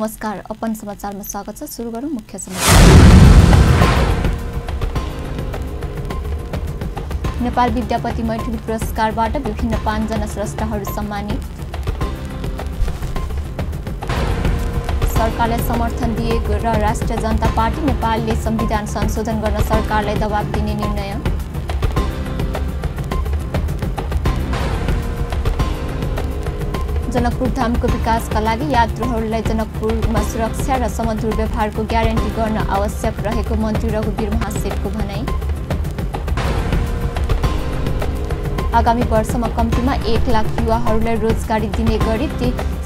नमस्कार, अपन समाचारमा स्वागत छ। सुरु गरौँ मुख्य समाचार। नेपाल विद्यापति मैथिली पुरस्कारबाट विभिन्न 5 जना स्रष्टाहरू सम्मानित। सरकारलाई समर्थन दिएको र राष्ट्रिय जनता पार्टी नेपालले संविधान संशोधन गर्न सरकारलाई दबाब दिने निर्णय। जनकपुर धामको विकासका लागि यात्रुहरूलाई जनकपुरमा सुरक्षा र समधुर व्यवहारको ग्यारेन्टी गर्न आवश्यक रहेको मन्त्री रघुवीर महासेठको भनाई। आगामी वर्षमा कम्तीमा 1 लाख युवाहरूलाई रोजगारी दिने गरी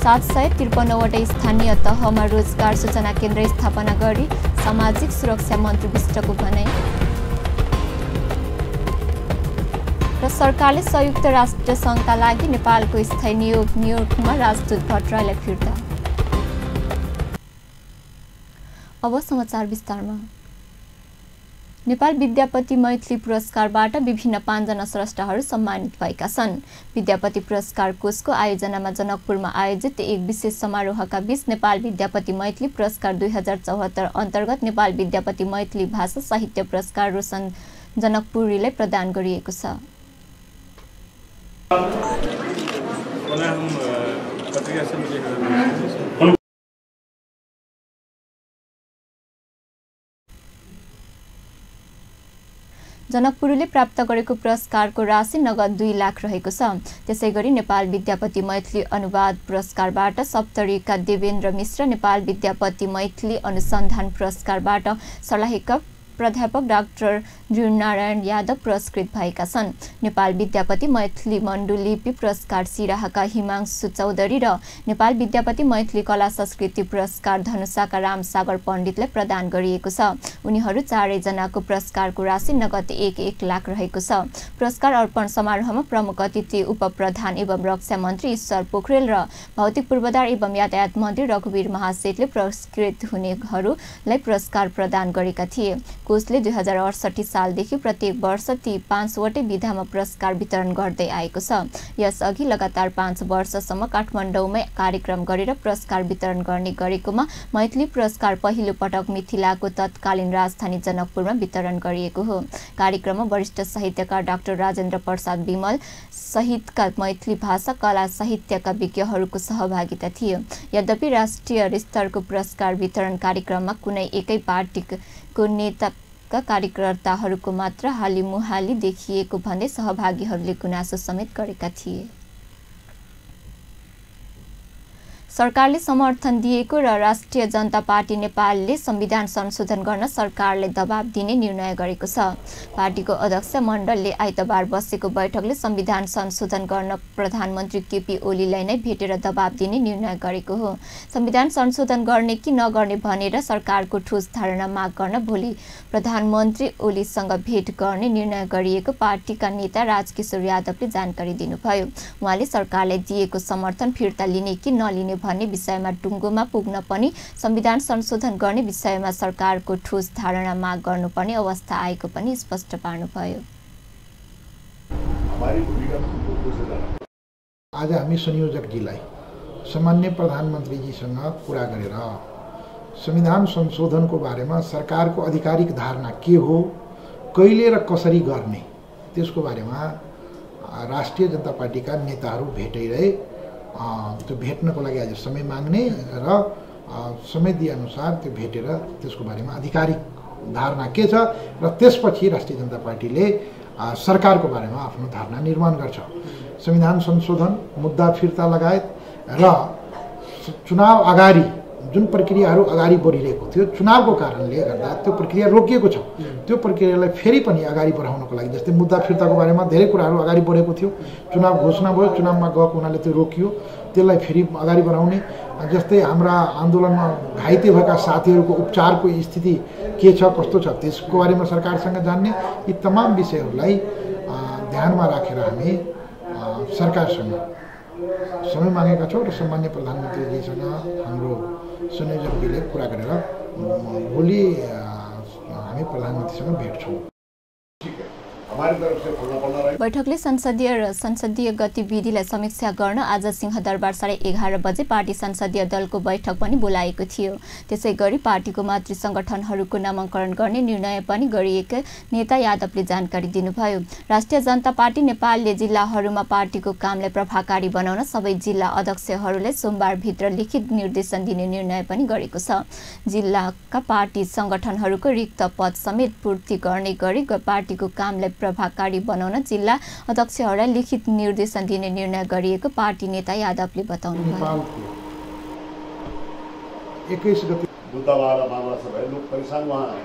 753वटा स्थानीय तहमा रोजगार सूचना केन्द्र स्थापना गरी सामाजिक सुरक्षा मन्त्री विष्टको भनाई। र सरकारले संयुक्त राष्ट्र सङ्घका लागि नेपालको स्थायी नियोग न्युयोर्कमा राजदूत भट्टराईलाई फिर्ता। अब समाचार विस्तारमा। नेपाल विद्यापति मैथिली पुरस्कारबाट विभिन्न 5 जना स्रष्टाहरू सम्मानित भएका छन्। विद्यापति पुरस्कार कोषको आयोजनामा जनकपुरमा आयोजित एक विशेष समारोहका बीच नेपाल विद्यापति मैथिली पुरस्कार 2074 अन्तर्गत नेपाल विद्यापति मैथिली भाषा साहित्य पुरस्कार रोशन जनकपुरीलाई प्रदान गरिएको छ। जनकपुरीले प्राप्त गरेको पुरस्कारको राशि नगद 2 लाख रहेको छ। त्यसैगरी नेपाल विद्यापति मैथिली अनुवाद पुरस्कारबाट सप्तरीका देवेन्द्र मिश्र, नेपाल विद्यापति मैथिली अनुसन्धान पुरस्कारबाट सल्लाहकार प्राध्यापक डाक्टर ध्रुवनारायण यादव पुरस्कृत भएका छन्। नेपाल विद्यापति मैथिली मण्डुलिपि पुरस्कार सिराहाका हिमांशु चौधरी र नेपाल विद्यापति मैथिली कला संस्कृति पुरस्कार धनुषाका रामसागर पण्डितलाई प्रदान गरिएको छ। उनीहरू 4 जनाको पुरस्कारको राशि नगद 1 लाख रहेको छ। पुरस्कार अर्पण समारोहमा प्रमुख अतिथि उपप्रधान एवं रक्षा मन्त्री ईश्वर पोखरेल र भौतिक पूर्वाधार एवं यातायात मन्त्री रघुवीर महासेठले पुरस्कृत हुनेहरूलाई पुरस्कार प्रदान गरेका थिए। कोषले 2068 सालदेखि प्रत्येक वर्ष ती 5 वटै विधामा पुरस्कार वितरण गर्दै आएको छ। यसअघि लगातार 5 वर्षसम्म काठमाडौँमै कार्यक्रम गरेर पुरस्कार वितरण गर्ने गरेकोमा मैथिली पुरस्कार पहिलो पटक मिथिलाको तत्कालीन राजधानी जनकपुरमा वितरण गरिएको हो। कार्यक्रममा वरिष्ठ साहित्यकार डाक्टर राजेन्द्र प्रसाद विमल सहितका मैथिली भाषा कला साहित्यका विज्ञहरूको सहभागिता थियो। यद्यपि राष्ट्रिय स्तरको पुरस्कार वितरण कार्यक्रममा कुनै एकै पार्टीको नेताका कार्यकर्ताहरूको मात्र हालिमुहाली देखिएको भन्दै सहभागीहरूले गुनासो समेत गरेका थिए। सरकारले समर्थन दिएको र राष्ट्रिय जनता पार्टी नेपालले संविधान संशोधन गर्न सरकारले दबाब दिने निर्णय गरेको छ। पार्टीको अध्यक्ष मण्डलले आइतबार बसेको बैठकले संविधान संशोधन गर्न प्रधानमन्त्री केपी ओलीलाई नै भेटेर दबाब दिने निर्णय गरेको हो। संविधान संशोधन गर्ने कि नगर्ने भनेर सरकारको ठोस धारणा माग गर्न भोलि प्रधानमन्त्री ओलीसँग भेट गर्ने निर्णय गरिएको पार्टीका नेता राजकिशोर यादवले जानकारी दिनुभयो। उहाँले सरकारले दिएको समर्थन फिर्ता लिने कि नलिने भन्ने विषयमा टुङ्गोमा पुग्न पनि संविधान संशोधन गर्ने विषयमा सरकारको ठोस धारणा माग गर्नुपर्ने अवस्था आएको पनि स्पष्ट पार्नुभयो। आज हामी संयोजकजीलाई सामान्य प्रधानमन्त्रीजीसँग कुरा गरेर संविधान संशोधनको बारेमा सरकारको आधिकारिक धारणा के हो, कहिले र कसरी गर्ने, त्यसको बारेमा राष्ट्रिय जनता पार्टीका नेताहरू भेटिरहे। त्यो भेट्नको लागि आज समय माग्ने र समय दिएअनुसार त्यो भेटेर त्यसको बारेमा आधिकारिक धारणा के छ र त्यसपछि राष्ट्रिय जनता पार्टीले सरकारको बारेमा आफ्नो धारणा निर्माण गर्छ। संविधान संशोधन, मुद्दा फिर्ता लगायत र चुनाव अगाडि जुन प्रक्रियाहरू अगाडि बढिरहेको थियो चुनावको कारणले गर्दा त्यो प्रक्रिया रोकिएको छ। त्यो प्रक्रियालाई फेरि पनि अगाडि बढाउनको लागि जस्तै मुद्दा फिर्ताको बारेमा धेरै कुराहरू अगाडि बढेको थियो, चुनाव घोषणा भयो, चुनावमा गएको हुनाले त्यो रोकियो, त्यसलाई फेरि अगाडि बढाउने। जस्तै हाम्रा आन्दोलनमा घाइते भएका साथीहरूको उपचारको स्थिति के छ, कस्तो छ, त्यसको बारेमा सरकारसँग जान्ने, यी तमाम विषयहरूलाई ध्यानमा राखेर हामी सरकारसँग समय मागेका छौँ र सामान्य प्रधानमन्त्रीजीसँग हाम्रो संयोजकजीले कुरा गरेर भोलि हामी प्रधानमन्त्रीसँग भेट्छौँ। हमारी तरफ से खुला पड़ा रहे। बैठकले संसदीय गतिविधिलाई समीक्षा गर्न आज सिंहदरबार 11:30 बजे पार्टी संसदीय दलको बैठक पनि बोलाएको थियो। त्यसैगरी पार्टीको मातृ संगठनहरूको नामाङ्करण गर्ने निर्णय पनि गरिएको नेता यादवले जानकारी दिनुभयो। राष्ट्रिय जनता पार्टी नेपालले जिल्लाहरूमा पार्टीको कामलाई प्रभावकारी बनाउन सबै जिल्ला अध्यक्षहरूलाई सोमबारभित्र लिखित निर्देशन दिने निर्णय पनि गरेको छ। जिल्लाका पार्टी संगठनहरूको रिक्त पद समेत पूर्ति गर्ने गरी पार्टीको कामलाई प्रभावकारी बनाउन जिल्ला अध्यक्षहरूलाई लिखित निर्देशन दिने निर्णय गरिएको पार्टी नेता यादवले बताउनुभयो। 21 गते बुधबार मामला सब है, लोग परेशान वहाँ हैं,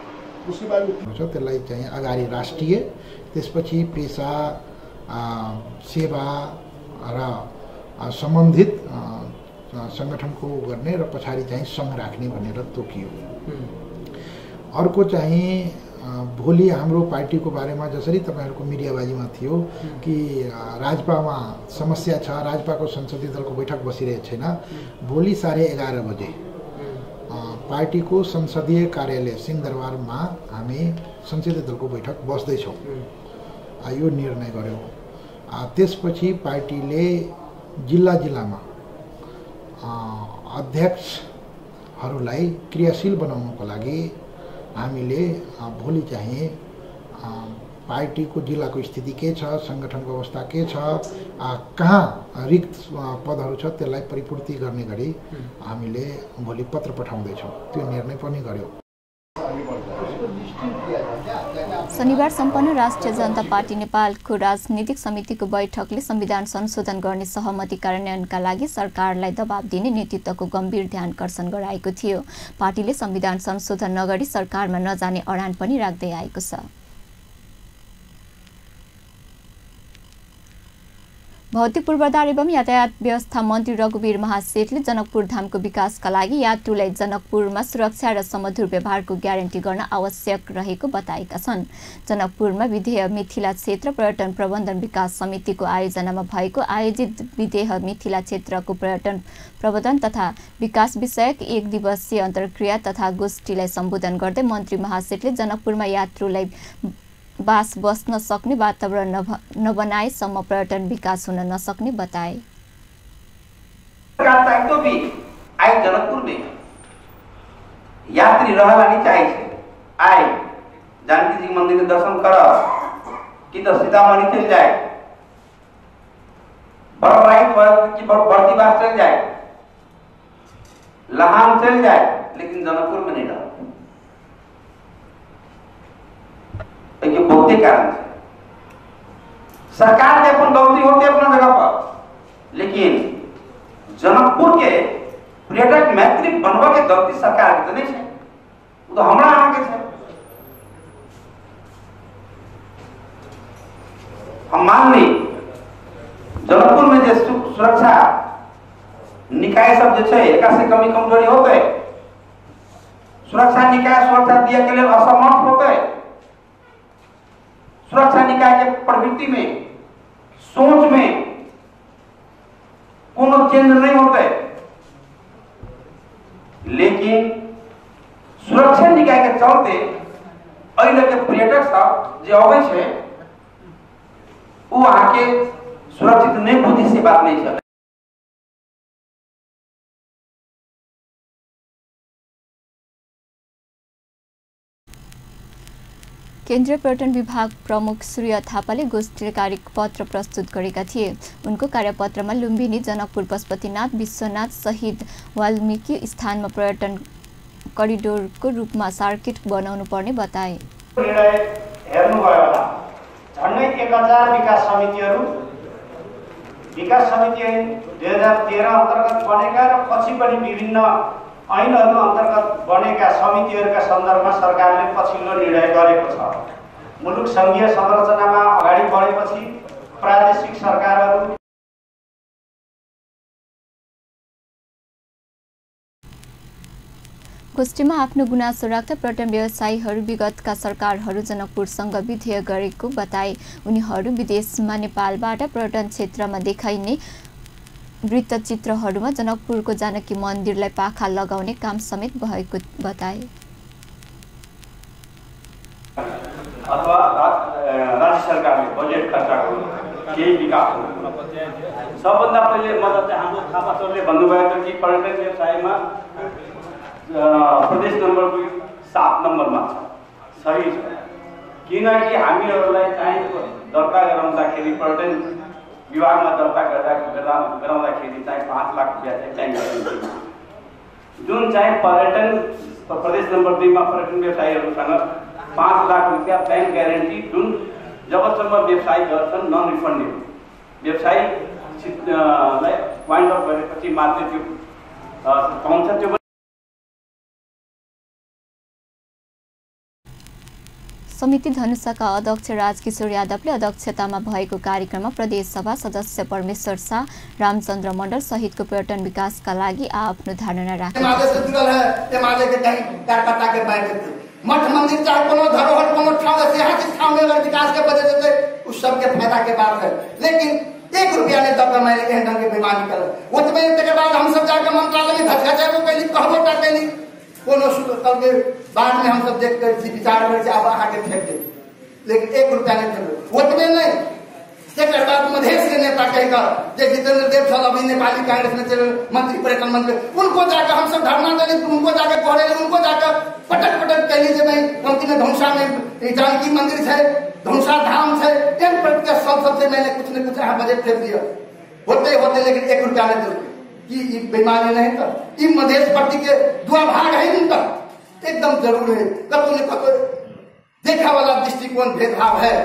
उसके बाद त्यसलाई चाहिँ अगाडि राष्ट्रिय, त्यसपछि पेशा, सेवा र सम्बन्धित संगठनको गर्ने र पछाडि चाहिँ सङ्घ राख्ने भनेर तोकियो। अर्को चाहिँ भोलि हाम्रो पार्टीको बारेमा जसरी तपाईहरुको मिडियाबाजीमा थियो कि राजपामा समस्या छ, राजपाको संसदीय दलको बैठक बसिरहेको छैन, भोलि 11:30 बजे पार्टीको संसदीय कार्यालय सिंहदरबारमा हामी संसदीय दलको बैठक बस्दैछौँ। यो निर्णय गर्यो। त्यसपछि पार्टीले जिल्लामा अध्यक्षहरूलाई क्रियाशील बनाउनको लागि हामीले भोलि चाहिँ पार्टीको जिल्लाको स्थिति के छ, संगठनको अवस्था के छ, कहाँ रिक्त पदहरू छ त्यसलाई परिपूर्ति गर्ने गरी हामीले भोलि पत्र पठाउँदैछौँ। त्यो निर्णय पनि गर्यो। शनिबार सम्पन्न राष्ट्रिय जनता पार्टी नेपालको राजनीतिक समितिको बैठकले संविधान संशोधन गर्ने सहमति कार्यान्वयनका लागि सरकारलाई दबाब दिने नेतृत्वको गम्भीर ध्यानकर्षण गराएको थियो। पार्टीले संविधान संशोधन नगरी सरकारमा नजाने अडान पनि राख्दै आएको छ। भौतिक पूर्वाधार एवं यातायात व्यवस्था मन्त्री रघुवीर महासेठले जनकपुर धामको विकासका लागि यात्रुलाई जनकपुरमा सुरक्षा र समधुर व्यवहारको ग्यारेन्टी गर्न आवश्यक रहेको बताएका छन्। जनकपुरमा विधेय मिथिला क्षेत्र पर्यटन प्रबन्धन विकास समितिको आयोजनामा भएको आयोजित विधेय मिथिला क्षेत्रको पर्यटन प्रबन्धन तथा विकास विषयक 1 दिवसीय अन्तर्क्रिया तथा गोष्ठीलाई सम्बोधन गर्दै मन्त्री महासेठले जनकपुरमा यात्रुलाई बस्न सक्ने वातावरण नबनाएसम्म पर्यटन विकास हुन नसक्ने बताए। तो भी आए जनकपुर में यात्री रहला नहीं चाहिए, आए जानकी जी मंदिर के दर्शन कर कि तो सीतामढ़ी चल जाए, बढ़ती बात चल जाए, लहान चल जाए, लेकिन जनकपुर में नहीं रहा। बहुत कारण से सरकार के अपन गलती होती है अपना जगह पर, लेकिन जनकपुर के पर्यटक मैत्री बनवा के गलती सरकार के तो नहीं है, वो तो हमारा आगे है। हम मान ली जनकपुर में जो सुरक्षा निकाय सब जो है एका से कमी कमजोरी होते है, सुरक्षा निकाय सुरक्षा दिया के लिए असमर्थ होते है, सुरक्षा निकाय के प्रवृत्ति में सोच में कोनो चेंज नहीं होते, लेकिन सुरक्षा निकाय के चलते अइले के पर्यटक सब जो आवे छे वो आके सुरक्षित नहीं बुद्धि से बात नहीं चले। केन्द्रीय पर्यटन विभाग प्रमुख सूर्य थापाले गोष्ठी कार्यपत्र प्रस्तुत गरेका थिए। उनको कार्यपत्रमा लुम्बिनी, जनकपुर, पशुपतिनाथ, विश्वनाथ सहित वाल्मीकि स्थानमा पर्यटन करिडोरको रूपमा सर्किट बनाउनु पर्ने बताए। हेर्नुभयो होला, झन्डै 1000 विकास समितिहरू 2013 अन्तर्गत बनेका र पछि पनि विभिन्न ऐनहरू अन्तर्गत बनेका समितिहरूका सन्दर्भमा सरकारले पछिल्लो निर्णय गरेको छ। मुलुक संघीय संरचनामा अगाडि बढेपछि प्रादेशिक सरकारहरू गोष्ठीमा आफ्नो गुनासो राख्दा पर्यटन व्यवसायीहरू विगतका सरकारहरू जनकपुरसँग विधेय गरेको बताए। उनीहरू विदेशमा नेपालबाट पर्यटन क्षेत्रमा देखाइने वृत्तचित्रहरूमा जनकपुरको जानकी मन्दिरलाई पाखा लगाउने काम समेत भएको बताए। अथवा राज्य सरकारले बजेट खर्च गर्नु केही विकास हुनु। सबभन्दा पहिले मतलब चाहिँ हाम्रो थापा सरले भन्नुभएको थियो कि पर्यटन व्यवसायमा प्रदेश नम्बर 7 नम्बरमा छ। सही छ, किनकि हामीहरूलाई चाहिँ दर्ता गराउँदाखेरि पर्यटन विभागमा दर्ता गराउँदाखेरि चाहिँ 5 लाख रुपियाँ चाहिँ चाहिन्छ, जुन चाहिँ पर्यटन प्रदेश नम्बर 2 मा पर्यटन व्यवसायीहरूसँग 5 लाख रुपियाँ बैंक ग्यारेन्टी, जुन जबसम्म व्यवसाय गर्छन् नन रिफन्डेबल, व्यवसायलाई वाइन्ड अप गरेपछि मात्रै त्यो पाउँछ। त्यो समिति धनुषाका अध्यक्ष राजकिशोर यादवले अध्यक्षतामा भएको कार्यक्रममा प्रदेश सभा सदस्य परमेश्वर शाह, रामचन्द्र मण्डल सहितको पर्यटन विकासका लागि आफ्नो धारणा राखे। मठ मंदिर चाहे कोनो धरोहर कोनो ठाव ऐतिहासिक ठाव में अगर विकास के वजह से उस सब के फायदा के बात है, लेकिन 1 रुपया नहीं दब मैंने एहन ढंग के बीमारी कर उतने के बाद हम सब जाकर मंत्रालय में घचघचाबो कैली, कहबो टा कैली, कोनो कल के बाद में हम सब देख कर विचार कर अब आगे फेंक दे, लेकिन 1 रुपया नहीं फेंक उतने नहीं। एक बात मधेश के नेता कहकर जे जितेंद्र देव साहब अभी नेपाली कांग्रेस में चले मंत्री पर्यटन मंत्री, उनको जाकर हम सब धरना देने, उनको जाकर कोहरे, उनको जाकर पटक पटक कह लीजिए भाई पंक्ति में धनुषा में जानकी मंदिर है, धनुषा धाम है, इन प्रत्येक संसद से मैंने कुछ न कुछ यहाँ बजट फेंक दिया होते होते, लेकिन 1 रुपया नहीं दे कि बेईमानी नहीं कर ये मधेश पार्टी के दुआ भाग है उनका एकदम जरूर है। कभी न कभी देखा वाला दृष्टिकोण भेदभाव है।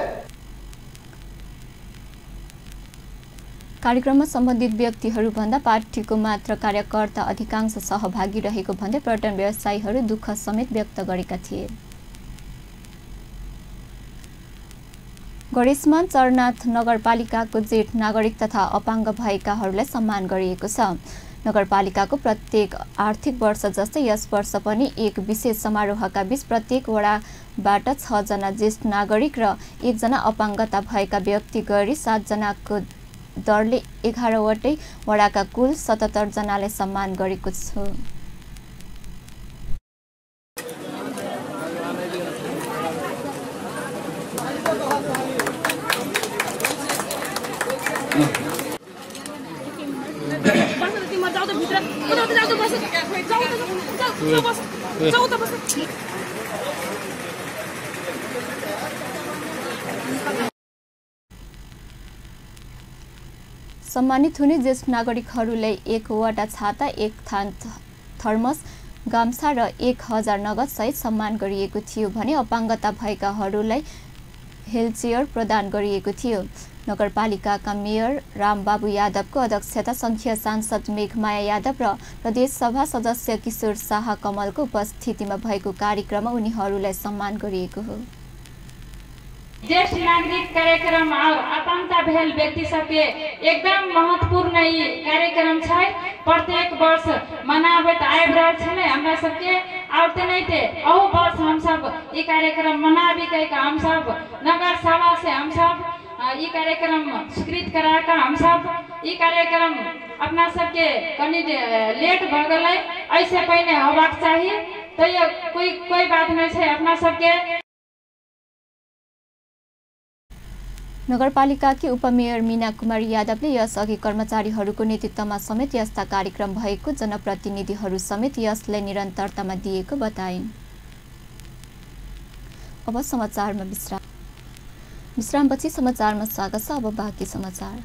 कार्यक्रममा सम्बन्धित व्यक्तिहरूभन्दा पार्टीको मात्र कार्यकर्ता अधिकांश सहभागी रहेको भन्दै पर्यटन व्यवसायीहरू दुःख समेत व्यक्त गरेका थिए। गणेशमान चरनाथ नगरपालिकाको जेठ नागरिक तथा अपाङ्ग भएकाहरूलाई सम्मान गरिएको छ। नगरपालिकाको प्रत्येक आर्थिक वर्ष जस्तै यस वर्ष पनि एक विशेष समारोहका बीच प्रत्येक वडाबाट 6 जना ज्येष्ठ नागरिक र 1 जना अपाङ्गता भएका व्यक्ति गरी 7 जनाको दरले 11 वटै वडाका कुल 77 जनाले सम्मान गरेको छु। सम्मानित हुने ज्येष्ठ नागरिकहरूलाई 1 वटा छाता, 1 थान थर्मस, गाम्छा र 1000 नगद सहित सम्मान गरिएको थियो भने अपाङ्गता भएकाहरूलाई व्हीलचेयर प्रदान गरिएको थियो। नगरपालिकाका मेयर रामबाबु यादवको अध्यक्षता, संघीय सांसद मेघमाया यादव र प्रदेश सभा सदस्य किशोर शाह कमलको उपस्थितिमा भएको कार्यक्रममा उनीहरूलाई सम्मान गरिएको हो। ज्येष्ठ नागरिक कार्यक्रम और अपाङ्गता भेल व्यक्ति सबके एकदम महत्वपूर्ण ये कार्यक्रम है। प्रत्येक वर्ष मनाबत आबि रहल छलै हमरा सबके, और तेनाहिते अहू वर्ष हम सब ई कार्यक्रम मनाबी के हम सब नगर सभा से हम सब ई कार्यक्रम स्वीकृत करा के हम सब ई कार्यक्रम अपना सबके कनी लेट भ गेलै, ऐसे पहले होबाक चाहिए, तो ये कोई बात नहीं है। अपना सबके नगरपालिकाकी उपमेयर मीना कुमारी यादवले यसअघि कर्मचारीहरूको नेतृत्वमा समेत यस्ता कार्यक्रम भएको, जनप्रतिनिधिहरू समेत यसलाई निरन्तरतामा दिएको बताइन्। अब समाचारमा विश्रामपछि समाचारमा स्वागत छ। अब बाँकी समाचार।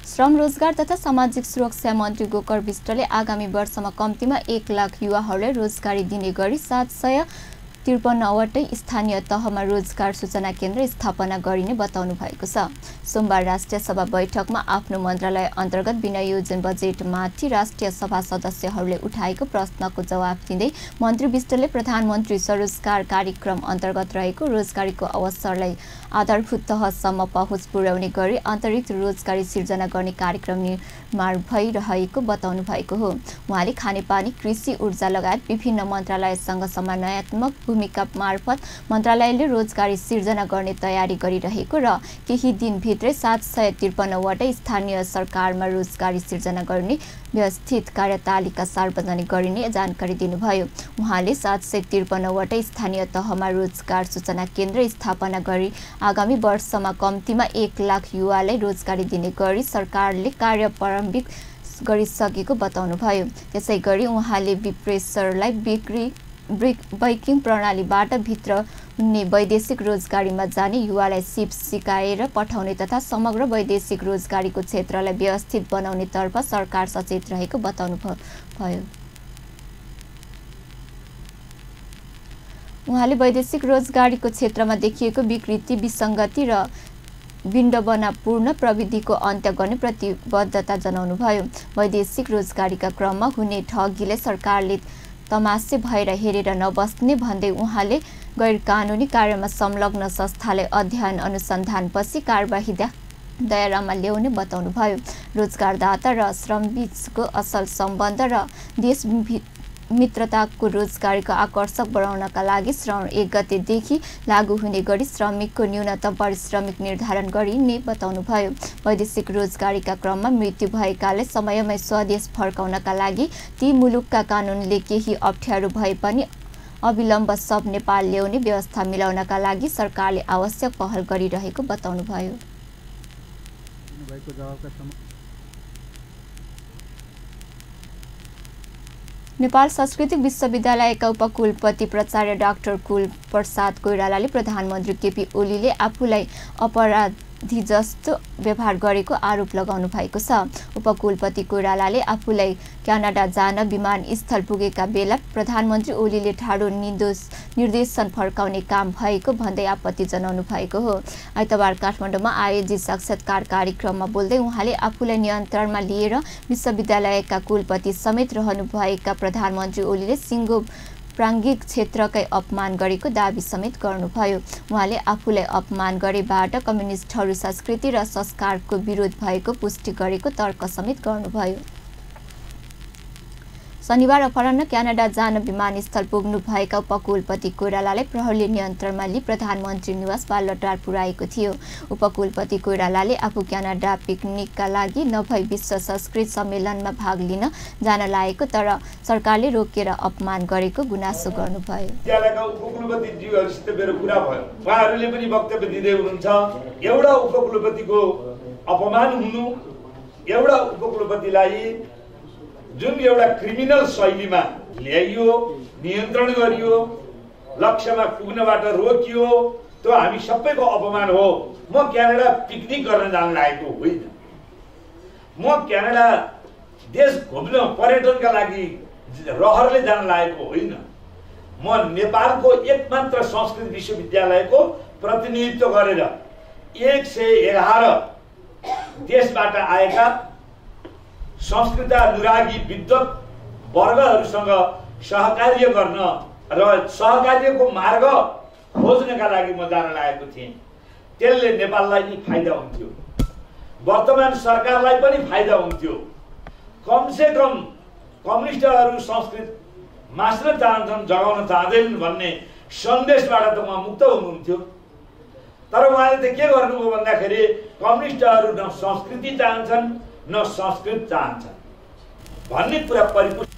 श्रम रोजगार तथा सामाजिक सुरक्षा मन्त्री गोकर विष्टले आगामी वर्षमा कम्तीमा 1 लाख युवाहरूलाई रोजगारी दिने गरी 753 वटै स्थानीय तहमा रोजगार सूचना केन्द्र स्थापना गरिने बताउनु भएको छ। सोमबार राष्ट्रिय सभा बैठकमा आफ्नो मन्त्रालय अन्तर्गत विनियोजन बजेटमाथि राष्ट्रिय सभा सदस्यहरूले उठाएको प्रश्नको जवाब दिँदै मन्त्री विष्टले प्रधानमन्त्री स्वरोजगार कार्यक्रम अन्तर्गत रहेको रोजगारीको अवसरलाई आधारभूत तहसम्म पहुँच पुर्याउने गरी अतिरिक्त रोजगारी सिर्जना गर्ने कार्यक्रम निर्माण भइरहेको बताउनु भएको हो। उहाँले खानेपानी, कृषि, ऊर्जा लगायत विभिन्न मन्त्रालयसँग समन्वयात्मक भूमिका मार्फत मन्त्रालयले रोजगारी सिर्जना गर्ने तयारी गरिरहेको र केही दिनभित्रै 753 वटा स्थानीय सरकारमा रोजगारी सिर्जना गर्ने व्यवस्थित कार्यतालिका सार्वजनिक गरिने जानकारी दिनुभयो। उहाँले 753 वटा स्थानीय तहमा रोजगार सूचना केन्द्र स्थापना गरी आगामी वर्षमा कम्तीमा 1 लाख युवालाई रोजगारी दिने गरी सरकारले कार्य प्रारम्भिक गरिसकेको बताउनुभयो। त्यसैगरी उहाँले विप्रेसरलाई बैकिङ प्रणालीबाट भित्र हुने वैदेशिक रोजगारीमा जाने युवालाई सिप सिकाएर पठाउने तथा समग्र वैदेशिक रोजगारीको क्षेत्रलाई व्यवस्थित बनाउने तर्फ सरकार सचेत रहेको बताउनुभयो। उहाँले वैदेशिक रोजगारीको क्षेत्रमा देखिएको विकृति, विसङ्गति र विडम्बनापूर्ण प्रविधिको अन्त्य गर्ने प्रतिबद्धता जनाउनुभयो। वैदेशिक रोजगारीका क्रममा हुने ठगीले सरकारले तमासे भएर हेरेर नबस्ने भन्दै उहाँले गैरकानुनी कार्यमा संलग्न संस्थालाई अध्ययन अनुसन्धानपछि कारबाही दायरामा ल्याउने बताउनुभयो। रोजगारदाता र श्रमबीचको असल सम्बन्ध र देश मित्रताको रोजगारीको आकर्षक बनाउनका लागि श्रावण 1 गतेदेखि लागू हुने गरी श्रमिकको न्यूनतम पारिश्रमिक निर्धारण गरिने बताउनुभयो। वैदेशिक रोजगारीका क्रममा मृत्यु भएकाले समयमै स्वदेश फर्काउनका लागि ती मुलुकका कानुनले केही अप्ठ्यारो भए पनि अविलम्ब सब नेपाल ल्याउने व्यवस्था मिलाउनका लागि सरकारले आवश्यक पहल गरिरहेको बताउनुभयो। नेपाल सांस्कृतिक विश्वविद्यालयका उपकुलपति प्राचार्य डाक्टर कुलप्रसाद कोइरालाले प्रधानमन्त्री केपी ओलीले आफूलाई अपराधी जस्तो व्यवहार गरेको आरोप लगाउनु भएको छ। उपकुलपति कोइरालाले आफूलाई क्यानाडा जान विमानस्थल पुगेका बेला प्रधानमन्त्री ओलीले ठाडो निर्देशन फर्काउने काम भएको भन्दै आपत्ति जनाउनु भएको हो। आइतबार काठमाडौँमा आयोजित साक्षात्कार कार्यक्रममा बोल्दै उहाँले आफूलाई नियन्त्रणमा लिएर विश्वविद्यालयका कुलपति समेत रहनुभएका प्रधानमन्त्री ओलीले सिङ्गो प्राङ्गिक क्षेत्रकै अपमान गरेको दाबी समेत गर्नुभयो। उहाँले आफूलाई अपमान गरेबाट कम्युनिस्टहरू संस्कृति र संस्कारको विरोध भएको पुष्टि गरेको तर्क समेत गर्नुभयो। शनिबार अपराह्न क्यानाडा जान विमानस्थल पुग्नुभएका उपकुलपति कोइरालालाई प्रहरीले नियन्त्रणमा लिई प्रधानमन्त्री निवास बालटार पुर्याएको थियो। उपकुलपति कोइरालाले आफू क्यानाडा पिकनिकका लागि नभई विश्व संस्कृत सम्मेलनमा भाग लिन जान लागेको तर सरकारले रोकेर अपमान गरेको गुनासो गर्नुभयो। विद्यालयका उपकुलपतिज्यूहरुसित मेरो कुरा भयो। उहाँहरूले पनि वक्तव्य दिँदै हुनुहुन्छ, एउटा उपकुलपतिको अपमान हुनु, एउटा उपकुलपतिलाई जुन एउटा क्रिमिनल शैलीमा ल्याइयो, नियन्त्रण गरियो, लक्ष्यमा पुग्नबाट रोकियो, त्यो हामी सबैको अपमान हो। म क्यानाडा पिकनिक गर्न जान लागेको होइन। म क्यानाडा देश घुम्न पर्यटनका लागि रहरले जान लागेको होइन। म नेपालको एकमात्र संस्कृत विश्वविद्यालयको प्रतिनिधित्व गरेर 111 देशबाट आएका संस्कृतानुरागी विद्वत वर्गहरूसँग सहकार्य गर्न र सहकार्यको मार्ग खोज्नका लागि म जान लागेको थिएँ। त्यसले नेपाललाई नि फाइदा हुन्थ्यो, वर्तमान सरकारलाई पनि फाइदा हुन्थ्यो। कमसे कम कम्युनिस्टहरू संस्कृत मास्न चाहन्छन्, जगाउन चाहँदैनन् भन्ने सन्देशबाट त उहाँ मुक्त हुनुहुन्थ्यो। तर उहाँले त के गर्नुभयो भन्दाखेरि कम्युनिस्टहरू न संस्कृति चाहन्छन् न संस्कृत चाहन्छन् भन्ने कुरा परिपूर्ण।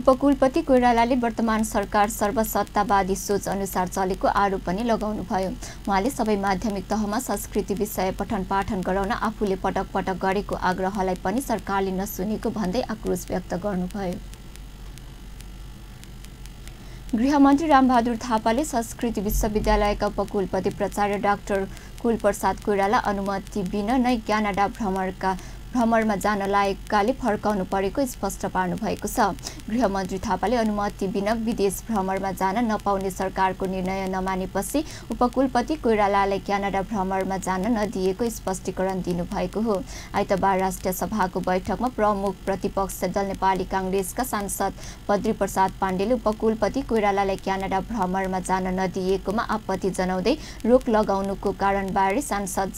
उपकुलपति कोइरालाले वर्तमान सरकार सर्वसत्तावादी सोच अनुसार चलेको आरोप पनि लगाउनुभयो। उहाँले सबै माध्यमिक तहमा संस्कृति विषय पठन पाठन गराउन आफूले पटक पटक गरेको आग्रहलाई पनि सरकारले नसुनेको भन्दै आक्रोश व्यक्त गर्नुभयो। गृहमन्त्री रामबहादुर थापाले संस्कृति विश्वविद्यालयका उपकुलपति प्राचार्य डाक्टर कुलप्रसाद कोइराला अनुमति बिना नै क्यानाडा भ्रमणमा जान लागेकाले फर्काउनु परेको स्पष्ट पार्नु भएको छ। गृहमन्त्री थापाले अनुमति बिना विदेश भ्रमणमा जान नपाउने सरकारको निर्णय नमानेपछि उपकुलपति कोइरालालाई क्यानाडा भ्रमणमा जान नदिएको स्पष्टीकरण दिनुभएको हो। आइतबार राष्ट्रिय सभाको बैठकमा प्रमुख प्रतिपक्ष दल नेपाली काङ्ग्रेसका सांसद बद्री प्रसाद पाण्डेले उपकुलपति कोइरालालाई क्यानाडा भ्रमणमा जान नदिएकोमा आपत्ति जनाउँदै रोक लगाउनुको कारणबारे सांसद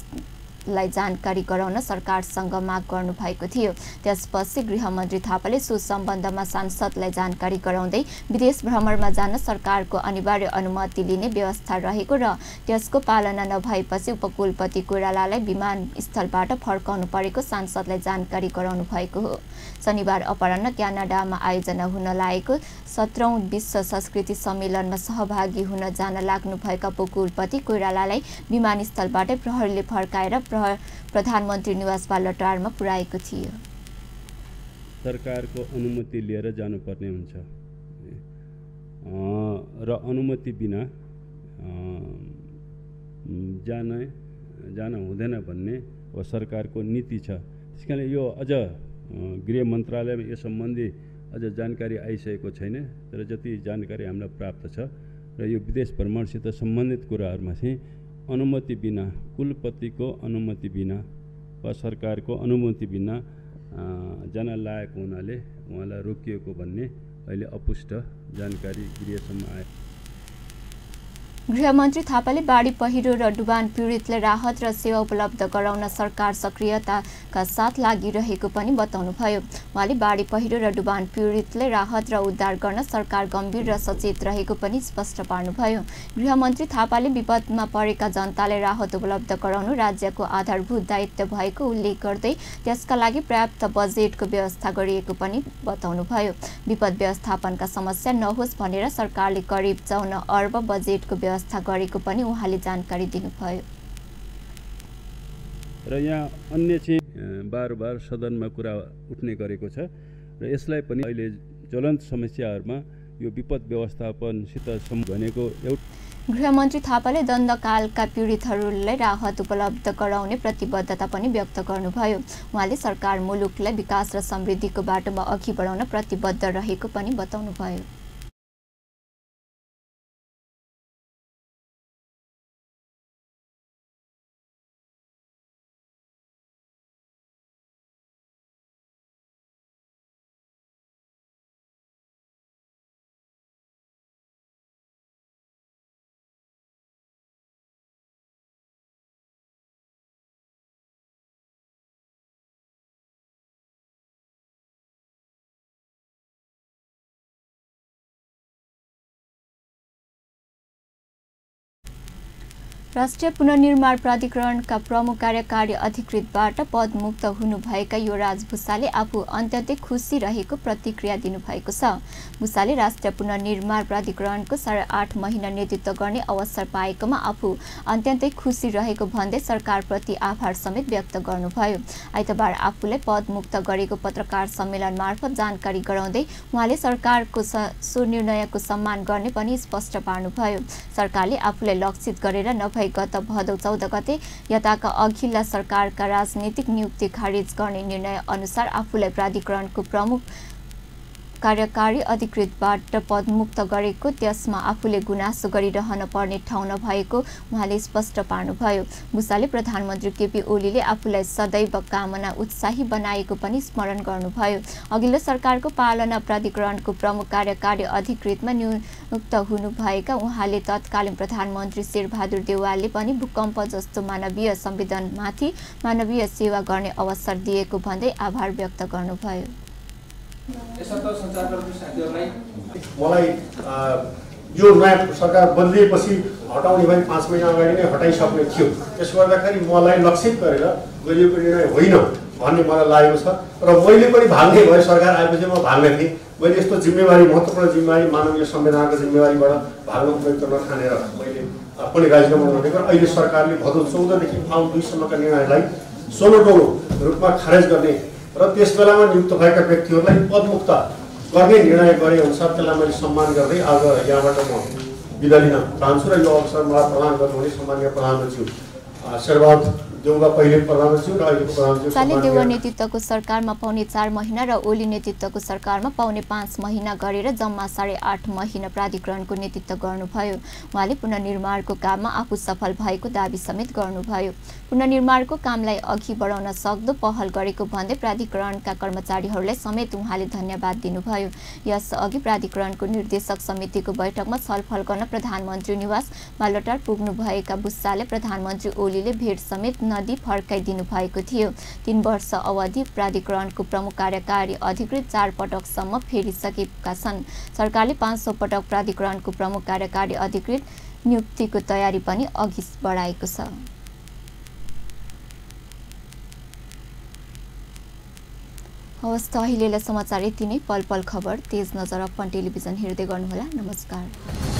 लाई जानकारी गराउन सरकारसँग माग गर्नु भएको थियो। त्यसपछि गृहमन्त्री थापाले सो सम्बन्धमा सांसदलाई जानकारी गराउँदै विदेश भ्रमणमा जान सरकारको अनिवार्य अनुमति लिने व्यवस्था रहेको र त्यसको पालना नभएपछि उपकुलपति कोइरालालाई विमानस्थलबाट फर्काउनु परेको सांसदलाई जानकारी गराउनु भएको हो। शनिबार अपराह्न क्यानाडामा आयोजना हुन लागेको 17औं विश्व संस्कृति सम्मेलनमा सहभागी हुन जान लाग्नुभएका उपकुलपति कोइरालालाई विमानस्थलबाटै प्रहरीले फर्काएर प्रधानमन्त्री निवास बालुवाटारमा पुर्याएको थियो। सरकारको अनुमति लिएर जानुपर्ने हुन्छ र अनुमति बिना जान हुँदैन भन्ने सरकारको नीति छ। त्यसकारणले यो अझ गृह मन्त्रालयमा यो सम्बन्धी अझ जानकारी आइसकेको छैन, तर जति जानकारी हामीलाई प्राप्त छ र यो विदेश भ्रमणसित सम्बन्धित कुराहरूमा चाहिँ अनुमति बिना, कुलपतिको अनुमति बिना वा सरकारको अनुमति बिना जान लागेको हुनाले उहाँलाई रोकिएको भन्ने अहिले अपुष्ट जानकारी गृहसम्म आयो। गृहमन्त्री थापाले बाढी पहिरो र डुबान पीडितलाई राहत र सेवा उपलब्ध गराउन सरकार सक्रियताका साथ लागिरहेको पनि बताउनुभयो। उहाँले बाढी पहिरो र डुबान पीडितलाई राहत र उद्धार गर्न सरकार गम्भीर र सचेत रहेको पनि स्पष्ट पार्नुभयो। गृहमन्त्री थापाले विपदमा परेका जनतालाई राहत उपलब्ध गराउनु राज्यको आधारभूत दायित्व भएको उल्लेख गर्दै त्यसका लागि पर्याप्त बजेटको व्यवस्था गरिएको पनि बताउनुभयो। विपद व्यवस्थापनका समस्या नहोस् भनेर सरकारले करिब 54 अर्ब बजेटको व्यवस्था गरेको पनि उहाँले जानकारी दिनुभयो। र यहाँ अन्य चाहिँ बार सदनमा कुरा उठ्ने गरेको छ र यसलाई पनि अहिले ज्वलन्त समस्याहरूमा यो विपद व्यवस्थापनसित भनेको गृहमन्त्री थापाले दण्डकालका पीडितहरूलाई राहत उपलब्ध गराउने प्रतिबद्धता पनि व्यक्त गर्नुभयो। उहाँले सरकार मुलुकलाई विकास र समृद्धिको बाटोमा अघि बढाउन प्रतिबद्ध रहेको पनि बताउनुभयो। राष्ट्रिय पुनर्निर्माण प्राधिकरणका प्रमुख कार्यकारी अधिकृतबाट पदमुक्त हुनुभएका युवराज भुसाले आफू अत्यन्तै खुसी रहेको प्रतिक्रिया दिनुभएको छ। भुसाले राष्ट्रिय पुनर्निर्माण प्राधिकरणको 8.5 महिना नेतृत्व गर्ने अवसर पाएकोमा आफू अत्यन्तै खुसी रहेको भन्दै सरकारप्रति आभार समेत व्यक्त गर्नुभयो। आइतबार आफूलाई पदमुक्त गरेको पत्रकार सम्मेलन मार्फत जानकारी गराउँदै उहाँले सरकारको सो निर्णयको सम्मान गर्ने पनि स्पष्ट पार्नुभयो। सरकारले आफूलाई लक्षित गरेर नभए गत भदौ 14 गते यताका अघिल्ला सरकारका राजनीतिक नियुक्ति खारिज गर्ने निर्णय अनुसार आफूलाई प्राधिकरणको प्रमुख कार्यकारी अधिकृतबाट पदमुक्त गरेको त्यसमा आफूले गुनासो गरिरहन पर्ने ठाउँ नभएको उहाँले स्पष्ट पार्नुभयो। भुसाले प्रधानमन्त्री केपी ओलीले आफूलाई सदैव कामना उत्साही बनाएको पनि स्मरण गर्नुभयो। अघिल्लो सरकारको पालना प्राधिकरणको प्रमुख कार्यकारी अधिकृतमा नियुक्त हुनुभएका उहाँले तत्कालीन प्रधानमन्त्री शेरबहादुर देउवालले पनि भूकम्प जस्तो मानवीय संवेदनमाथि मानवीय सेवा गर्ने अवसर दिएको भन्दै आभार व्यक्त गर्नुभयो। मलाई यो नयाँ सरकार बदलिएपछि हटाउने भए 5 महिना अगाडि नै हटाइसक्ने थियो। त्यसो गर्दाखेरि मलाई लक्षित गरेर गरिएको निर्णय होइन भन्ने मलाई लागेको छ र मैले पनि भाग्ने भए सरकार आएपछि म भाग्ने थिएँ। मैले यस्तो जिम्मेवारी महत्त्वपूर्ण जिम्मेवारी मानवीय संवेदनाको जिम्मेवारीबाट भाग्न उपयुक्त नठानेर मैले पनि राजीनामा गरेको। अहिले सरकारले भदौ 14 देखि फाउन 2 सम्मका निर्णयलाई सोलोटोलो रूपमा खारेज गर्ने र त्यस बेलामा नियुक्त भएका व्यक्तिहरूलाई पदमुक्त गर्ने निर्णय गरे अनुसार त्यसलाई मैले सम्मान गर्दै आज यहाँबाट म बिदा लिन चाहन्छु र यो अवसर मलाई प्रदान गर्नुहुने सम्माननीय प्रधानमन्त्री शेरबहादुर देउवा पहिले प्रधानमन्त्री र अहिलेको प्रधानमन्त्री साले देउवा नेतृत्वको सरकारमा पाउने 4 महिना र ओली नेतृत्वको सरकारमा पाउने 5 महिना गरेर जम्मा 8.5 महिना प्राधिकरणको नेतृत्व गर्नुभयो। उहाँले पुनर्निर्माणको काममा आफू सफल भएको दाबी समेत गर्नुभयो। पुनर्निर्माणको कामलाई अघि बढाउन सक्दो पहल गरेको भन्दै प्राधिकरणका कर्मचारीहरूलाई समेत उहाँले धन्यवाद दिनुभयो। यसअघि प्राधिकरणको निर्देशक समितिको बैठकमा छलफल गर्न प्रधानमन्त्री निवास बालुवाटार पुग्नुभएका भुसाले प्रधानमन्त्री ओली ओलीले भेट समेत नदी फर्काइदिनु भएको थियो। 3 वर्ष अवधि प्राधिकरणको प्रमुख कार्यकारी अधिकृत 4 पटकसम्म फेरिसकेका छन्। सरकारले 500 पटक प्राधिकरणको प्रमुख कार्यकारी अधिकृत नियुक्तिको तयारी पनि अघि बढाएको छ। हवस् त अहिलेलाई समाचार यति नै। पल पल खबर तेज नजर अपन टेलिभिजन हेर्दै गर्नुहोला। नमस्कार।